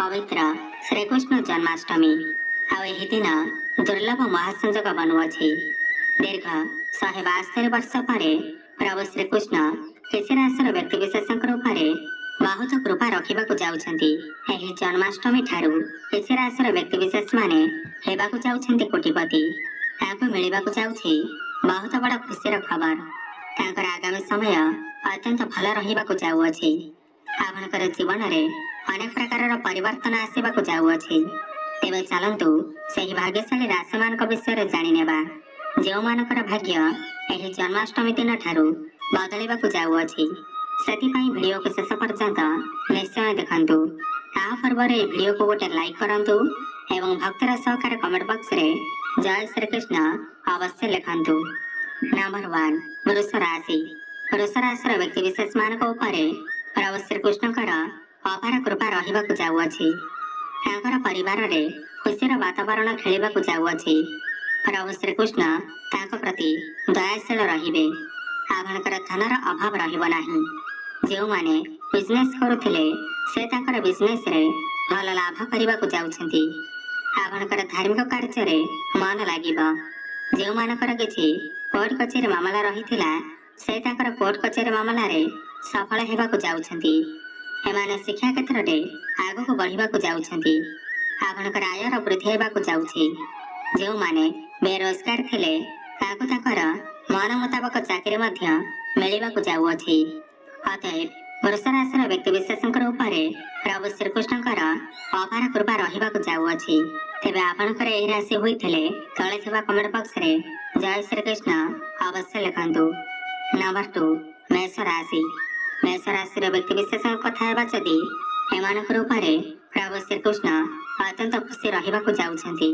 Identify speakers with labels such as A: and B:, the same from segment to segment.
A: ପବିତ୍ର ଶ୍ରୀକୃଷ୍ଣ ଜନ୍ମାଷ୍ଟମୀ। ଆଉ ଏହି ଦିନ ଦୁର୍ଲଭ ମହାସଂଯୋଗ ବନୁଅଛି। ଦୀର୍ଘ 172 ବର୍ଷ ପରେ ପ୍ରଭୁ ଶ୍ରୀକୃଷ୍ଣ କିଛି ରାଶିର ବ୍ୟକ୍ତିବିଶେଷଙ୍କ ଉପରେ ବହୁତ କୃପା ରଖିବାକୁ ଯାଉଛନ୍ତି। ଏହି ଜନ୍ମାଷ୍ଟମୀ ଠାରୁ କିଛି ରାଶିର ବ୍ୟକ୍ତିବିଶେଷ ମାନେ ହେବାକୁ ଯାଉଛନ୍ତି କୋଟିପତି। ତାଙ୍କୁ ମିଳିବାକୁ ଯାଉଛି ବହୁତ ବଡ଼ ଖୁସିର ଖବର। ତାଙ୍କର ଆଗାମୀ ସମୟ ଅତ୍ୟନ୍ତ ଭଲ ରହିବାକୁ ଯାଉଅଛି। ଆପଣଙ୍କର ଜୀବନରେ ଅନେକ ପ୍ରକାରର ପରିବର୍ତ୍ତନ ଆସିବାକୁ ଯାଉଅଛି। ତେବେ ଚାଲନ୍ତୁ ସେହି ଭାଗ୍ୟଶାଳୀ ରାଶିମାନଙ୍କ ବିଷୟରେ ଜାଣିନେବା, ଯେଉଁମାନଙ୍କର ଭାଗ୍ୟ ଏହି ଜନ୍ମାଷ୍ଟମୀ ଦିନ ଠାରୁ ବଦଳିବାକୁ ଯାଉଅଛି। ସେଥିପାଇଁ ଭିଡ଼ିଓକୁ ଶେଷ ପର୍ଯ୍ୟନ୍ତ ନିଶ୍ଚୟ ଦେଖନ୍ତୁ। ତାହା ପୂର୍ବରୁ ଏହି ଭିଡ଼ିଓକୁ ଗୋଟେ ଲାଇକ୍ କରନ୍ତୁ ଏବଂ ଭକ୍ତିର ସହକାରେ କମେଣ୍ଟ ବକ୍ସରେ ଜୟ ଶ୍ରୀକୃଷ୍ଣ ଅବଶ୍ୟ ଲେଖନ୍ତୁ। ନମ୍ବର 1, ବୃଷ ରାଶି। ବୃଷ ରାଶିର ବ୍ୟକ୍ତିବିଶେଷ ମାନଙ୍କ ଉପରେ ପ୍ରଭୁ ଶ୍ରୀକୃଷ୍ଣଙ୍କର ଅପାର କୃପା ରହିବାକୁ ଯାଉଅଛି। ତାଙ୍କର ପରିବାରରେ ଖୁସିର ବାତାବରଣ ଖେଳିବାକୁ ଯାଉଅଛି। ପ୍ରଭୁ ଶ୍ରୀକୃଷ୍ଣ ତାଙ୍କ ପ୍ରତି ଦୟାଶୀଳ ରହିବେ। ଆପଣଙ୍କର ଧନର ଅଭାବ ରହିବ ନାହିଁ। ଯେଉଁମାନେ ବିଜନେସ୍ କରୁଥିଲେ, ସେ ତାଙ୍କର ବିଜନେସରେ ଭଲ ଲାଭ କରିବାକୁ ଯାଉଛନ୍ତି। ଆପଣଙ୍କର ଧାର୍ମିକ କାର୍ଯ୍ୟରେ ମନ ଲାଗିବ। ଯେଉଁମାନଙ୍କର କିଛି କୋର୍ଟ କଚେରୀ ମାମଲା ରହିଥିଲା, ସେ ତାଙ୍କର କୋର୍ଟ କଚେରୀ ମାମଲାରେ ସଫଳ ହେବାକୁ ଯାଉଛନ୍ତି। ଏମାନେ ଶିକ୍ଷା କ୍ଷେତ୍ରରେ ଆଗକୁ ବଢ଼ିବାକୁ ଯାଉଛନ୍ତି। ଆପଣଙ୍କର ଆୟର ବୃଦ୍ଧି ହେବାକୁ ଯାଉଛି। ଯେଉଁମାନେ ବେରୋଜଗାର ଥିଲେ, ତାଙ୍କୁ ତାଙ୍କର ମନ ମୁତାବକ ଚାକିରି ମଧ୍ୟ ମିଳିବାକୁ ଯାଉଅଛି। ଅତଏବ ବୃଷ ରାଶିର ବ୍ୟକ୍ତିବିଶେଷଙ୍କର ଉପରେ ପ୍ରଭୁ ଶ୍ରୀକୃଷ୍ଣଙ୍କର ଅପାର କୃପା ରହିବାକୁ ଯାଉଅଛି। ତେବେ ଆପଣଙ୍କର ଏହି ରାଶି ହୋଇଥିଲେ ତଳେ ଥିବା କମେଣ୍ଟ ବକ୍ସରେ ଜୟ ଶ୍ରୀକୃଷ୍ଣ ଅବଶ୍ୟ ଲେଖନ୍ତୁ। ନମ୍ବର 2, ମେଷ ରାଶି। ମେଷ ରାଶିର ବ୍ୟକ୍ତିବିଶେଷଙ୍କ କଥା ହେବା ଯଦି, ଏମାନଙ୍କର ଉପରେ ପ୍ରଭୁ ଶ୍ରୀକୃଷ୍ଣ ଅତ୍ୟନ୍ତ ଖୁସି ରହିବାକୁ ଯାଉଛନ୍ତି।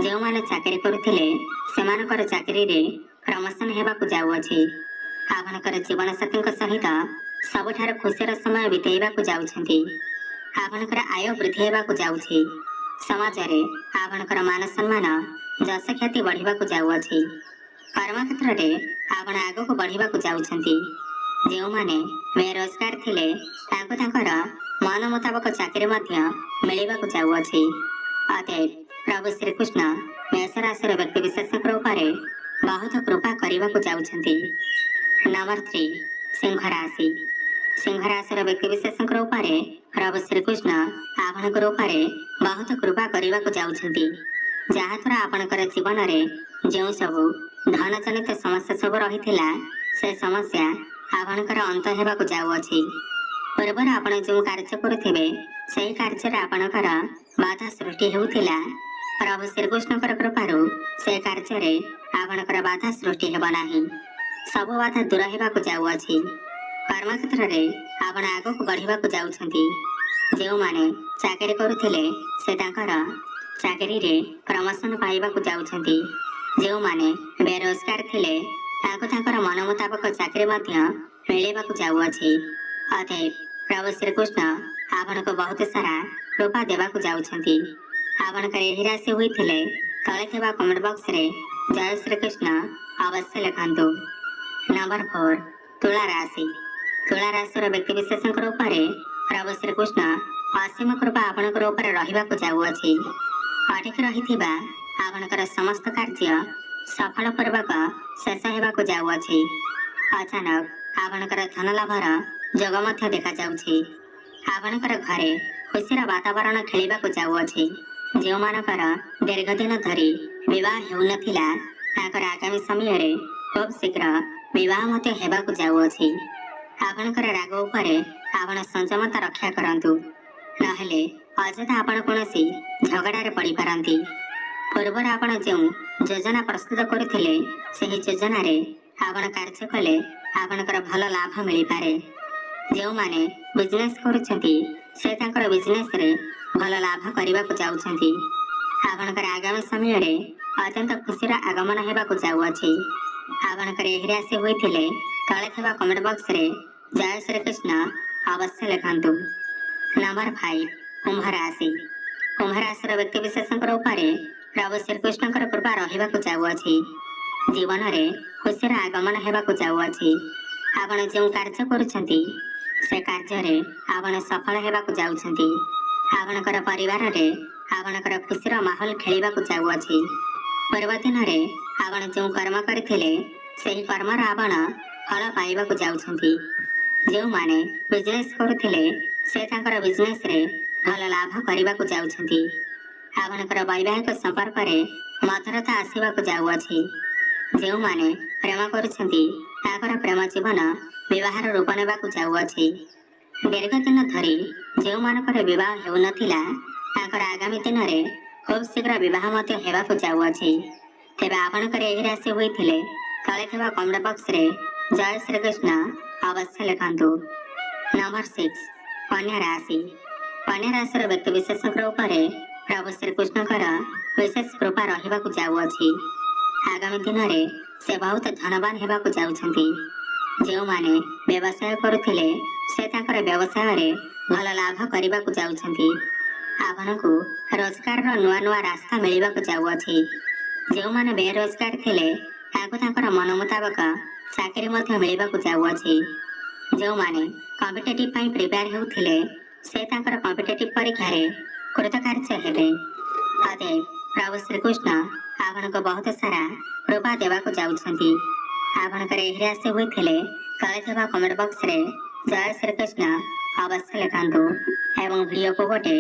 A: ଯେଉଁମାନେ ଚାକିରି କରୁଥିଲେ, ସେମାନଙ୍କର ଚାକିରିରେ ପ୍ରମୋସନ ହେବାକୁ ଯାଉଅଛି। ଆପଣଙ୍କର ଜୀବନସାଥୀଙ୍କ ସହିତ ସବୁଠାରୁ ଖୁସିର ସମୟ ବିତେଇବାକୁ ଯାଉଛନ୍ତି। ଆପଣଙ୍କର ଆୟ ବୃଦ୍ଧି ହେବାକୁ ଯାଉଛି। ସମାଜରେ ଆପଣଙ୍କର ମାନ ସମ୍ମାନ, ଯଶ ଖ୍ୟାତି ବଢ଼ିବାକୁ ଯାଉଅଛି। କର୍ମକ୍ଷେତ୍ରରେ ଆପଣ ଆଗକୁ ବଢ଼ିବାକୁ ଯାଉଛନ୍ତି। ଯେଉଁମାନେ ବେରୋଜଗାର ଥିଲେ, ତାଙ୍କୁ ତାଙ୍କର ମନ ମୁତାବକ ଚାକିରି ମଧ୍ୟ ମିଳିବାକୁ ଯାଉଅଛି। ଅତଏବ ପ୍ରଭୁ ଶ୍ରୀକୃଷ୍ଣ ମେଷ ରାଶିର ବ୍ୟକ୍ତିବିଶେଷଙ୍କ ଉପରେ ବହୁତ କୃପା କରିବାକୁ ଯାଉଛନ୍ତି। ନମ୍ବର 3, ସିଂହ ରାଶି। ସିଂହ ରାଶିର ବ୍ୟକ୍ତିବିଶେଷଙ୍କ ଉପରେ ପ୍ରଭୁ ଶ୍ରୀକୃଷ୍ଣ ଆପଣଙ୍କର ଉପରେ ବହୁତ କୃପା କରିବାକୁ ଯାଉଛନ୍ତି, ଯାହାଦ୍ୱାରା ଆପଣଙ୍କର ଜୀବନରେ ଯେଉଁ ସବୁ ଧନଜନିତ ସମସ୍ୟା ସବୁ ରହିଥିଲା, ସେ ସମସ୍ୟା ଆପଣଙ୍କର ଅନ୍ତ ହେବାକୁ ଯାଉଅଛି। ପୂର୍ବରୁ ଆପଣ ଯେଉଁ କାର୍ଯ୍ୟ କରୁଥିବେ, ସେହି କାର୍ଯ୍ୟରେ ଆପଣଙ୍କର ବାଧା ସୃଷ୍ଟି ହେଉଥିଲା। ପ୍ରଭୁ ଶ୍ରୀକୃଷ୍ଣଙ୍କର କୃପାରୁ ସେ କାର୍ଯ୍ୟରେ ଆପଣଙ୍କର ବାଧା ସୃଷ୍ଟି ହେବ ନାହିଁ। ସବୁ ବାଧା ଦୂର ହେବାକୁ ଯାଉଅଛି। କର୍ମକ୍ଷେତ୍ରରେ ଆପଣ ଆଗକୁ ବଢ଼ିବାକୁ ଯାଉଛନ୍ତି। ଯେଉଁମାନେ ଚାକିରି କରୁଥିଲେ, ସେ ତାଙ୍କର ଚାକିରିରେ ପ୍ରମୋସନ ପାଇବାକୁ ଯାଉଛନ୍ତି। ଯେଉଁମାନେ ବେରୋଜଗାର ଥିଲେ, ତାଙ୍କୁ ତାଙ୍କର ମନ ମୁତାବକ ଚାକିରି ମଧ୍ୟ ମିଳିବାକୁ ଯାଉଅଛି। ଅତଏବ ପ୍ରଭୁ ଶ୍ରୀକୃଷ୍ଣ ଆପଣଙ୍କୁ ବହୁତ ସାରା କୃପା ଦେବାକୁ ଯାଉଛନ୍ତି। ଆପଣଙ୍କର ଏହି ରାଶି ହୋଇଥିଲେ ତଳେ ଥିବା କମେଣ୍ଟ ବକ୍ସରେ ଜୟ ଶ୍ରୀକୃଷ୍ଣ ଅବଶ୍ୟ ଲେଖନ୍ତୁ। ନମ୍ବର 4, ତୁଳା ରାଶି। ତୁଳା ରାଶିର ବ୍ୟକ୍ତିବିଶେଷଙ୍କର ଉପରେ ପ୍ରଭୁ ଶ୍ରୀକୃଷ୍ଣ ଅସୀମ କୃପା ଆପଣଙ୍କର ଉପରେ ରହିବାକୁ ଯାଉଅଛି। ଅଟକି ରହିଥିବା ଆପଣଙ୍କର ସମସ୍ତ କାର୍ଯ୍ୟ ସଫଳ ପୂର୍ବକ ଶେଷ ହେବାକୁ ଯାଉଅଛି। ଅଚାନକ ଆପଣଙ୍କର ଧନ ଲାଭର ଯୋଗ ମଧ୍ୟ ଦେଖାଯାଉଛି। ଆପଣଙ୍କର ଘରେ ଖୁସିର ବାତାବରଣ ଖେଳିବାକୁ ଯାଉଅଛି। ଯେଉଁମାନଙ୍କର ଦୀର୍ଘ ଦିନ ଧରି ବିବାହ ହେଉନଥିଲା, ତାଙ୍କର ଆଗାମୀ ସମୟରେ ଖୁବ୍ ଶୀଘ୍ର ବିବାହ ମଧ୍ୟ ହେବାକୁ ଯାଉଅଛି। ଆପଣଙ୍କର ରାଗ ଉପରେ ଆପଣ ସଂଯମତା ରକ୍ଷା କରନ୍ତୁ, ନହେଲେ ଅଯଥା ଆପଣ କୌଣସି ଝଗଡ଼ାରେ ପଡ଼ିପାରନ୍ତି। ପୂର୍ବରୁ ଆପଣ ଯେଉଁ ଯୋଜନା ପ୍ରସ୍ତୁତ କରୁଥିଲେ, ସେହି ଯୋଜନାରେ ଆପଣ କାର୍ଯ୍ୟ କଲେ ଆପଣଙ୍କର ଭଲ ଲାଭ ମିଳିପାରେ। ଯେଉଁମାନେ ବିଜନେସ୍ କରୁଛନ୍ତି, ସେ ତାଙ୍କର ବିଜନେସରେ ଭଲ ଲାଭ କରିବାକୁ ଯାଉଛନ୍ତି। ଆପଣଙ୍କର ଆଗାମୀ ସମୟରେ ଅତ୍ୟନ୍ତ ଖୁସିର ଆଗମନ ହେବାକୁ ଯାଉଅଛି। ଆପଣଙ୍କର ଏହି ରାଶି ହୋଇଥିଲେ ତଳେ ଥିବା କମେଣ୍ଟ ବକ୍ସରେ ଜୟ ଶ୍ରୀକୃଷ୍ଣ ଅବଶ୍ୟ ଲେଖନ୍ତୁ। ନମ୍ବର 5, କୁମ୍ଭ ରାଶି। କୁମ୍ଭ ରାଶିର ବ୍ୟକ୍ତିବିଶେଷଙ୍କର ଉପରେ ପ୍ରଭୁ ଶ୍ରୀକୃଷ୍ଣଙ୍କର କୃପା ରହିବାକୁ ଯାଉଅଛି। ଜୀବନରେ ଖୁସିର ଆଗମନ ହେବାକୁ ଯାଉଅଛି। ଆପଣ ଯେଉଁ କାର୍ଯ୍ୟ କରୁଛନ୍ତି, ସେ କାର୍ଯ୍ୟରେ ଆପଣ ସଫଳ ହେବାକୁ ଯାଉଛନ୍ତି। ଆପଣଙ୍କର ପରିବାରରେ ଆପଣଙ୍କର ଖୁସିର ମାହୋଲ ଖେଳିବାକୁ ଯାଉଅଛି। ପୂର୍ବ ଦିନରେ ଆପଣ ଯେଉଁ କର୍ମ କରିଥିଲେ, ସେହି କର୍ମର ଆପଣ ଫଳ ପାଇବାକୁ ଯାଉଛନ୍ତି। ଯେଉଁମାନେ ବିଜନେସ୍ କରୁଥିଲେ, ସେ ତାଙ୍କର ବିଜନେସରେ ଭଲ ଲାଭ କରିବାକୁ ଯାଉଛନ୍ତି। ଆପଣଙ୍କର ବୈବାହିକ ସମ୍ପର୍କରେ ମଧୁରତା ଆସିବାକୁ ଯାଉଅଛି। ଯେଉଁମାନେ ପ୍ରେମ କରୁଛନ୍ତି, ତାଙ୍କର ପ୍ରେମ ଜୀବନ ବିବାହର ରୂପ ନେବାକୁ ଯାଉଅଛି। ଦୀର୍ଘ ଦିନ ଧରି ଯେଉଁମାନଙ୍କର ବିବାହ ହେଉନଥିଲା, ତାଙ୍କର ଆଗାମୀ ଦିନରେ ଖୁବ୍ ଶୀଘ୍ର ବିବାହ ମଧ୍ୟ ହେବାକୁ ଯାଉଅଛି। ତେବେ ଆପଣଙ୍କର ଏହି ରାଶି ହୋଇଥିଲେ ତଳେ ଥିବା କମେଣ୍ଟ ବକ୍ସରେ ଜୟ ଶ୍ରୀକୃଷ୍ଣ ଅବଶ୍ୟ ଲେଖନ୍ତୁ। ନମ୍ବର 6, କନ୍ୟା ରାଶି। କନ୍ୟା ରାଶିର ବ୍ୟକ୍ତିବିଶେଷଙ୍କ ଉପରେ ପ୍ରଭୁ ଶ୍ରୀକୃଷ୍ଣଙ୍କର ବିଶେଷ କୃପା ରହିବାକୁ ଯାଉଅଛି। ଆଗାମୀ ଦିନରେ ସେ ବହୁତ ଧନବାନ ହେବାକୁ ଯାଉଛନ୍ତି। ଯେଉଁମାନେ ବ୍ୟବସାୟ କରୁଥିଲେ, ସେ ତାଙ୍କର ବ୍ୟବସାୟରେ ଭଲ ଲାଭ କରିବାକୁ ଯାଉଛନ୍ତି। ଆପଣଙ୍କୁ ରୋଜଗାରର ନୂଆ ନୂଆ ରାସ୍ତା ମିଳିବାକୁ ଯାଉଅଛି। ଯେଉଁମାନେ ବେରୋଜଗାର ଥିଲେ, ତାଙ୍କୁ ତାଙ୍କର ମନ ମୁତାବକ ଚାକିରି ମଧ୍ୟ ମିଳିବାକୁ ଯାଉଅଛି। ଯେଉଁମାନେ କମ୍ପିଟେଟିଭ୍ ପାଇଁ ପ୍ରିପେୟାର ହେଉଥିଲେ, ସେ ତାଙ୍କର କମ୍ପିଟେଟିଭ୍ ପରୀକ୍ଷାରେ କୃତକାର୍ଯ୍ୟ ହେବେ। ଅତଏବ ପ୍ରଭୁ ଶ୍ରୀକୃଷ୍ଣ ଆପଣଙ୍କୁ ବହୁତ ସାରା କୃପା ଦେବାକୁ ଯାଉଛନ୍ତି। ଆପଣଙ୍କର ଏହି ରାଶି ହୋଇଥିଲେ ତଳେ ଥିବା କମେଣ୍ଟ ବକ୍ସରେ ଜୟ ଶ୍ରୀକୃଷ୍ଣ ଅବଶ୍ୟ ଲେଖନ୍ତୁ ଏବଂ ଭିଡ଼ିଓକୁ ଗୋଟେ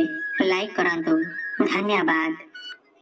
A: ଲାଇକ୍ କରନ୍ତୁ। ଧନ୍ୟବାଦ।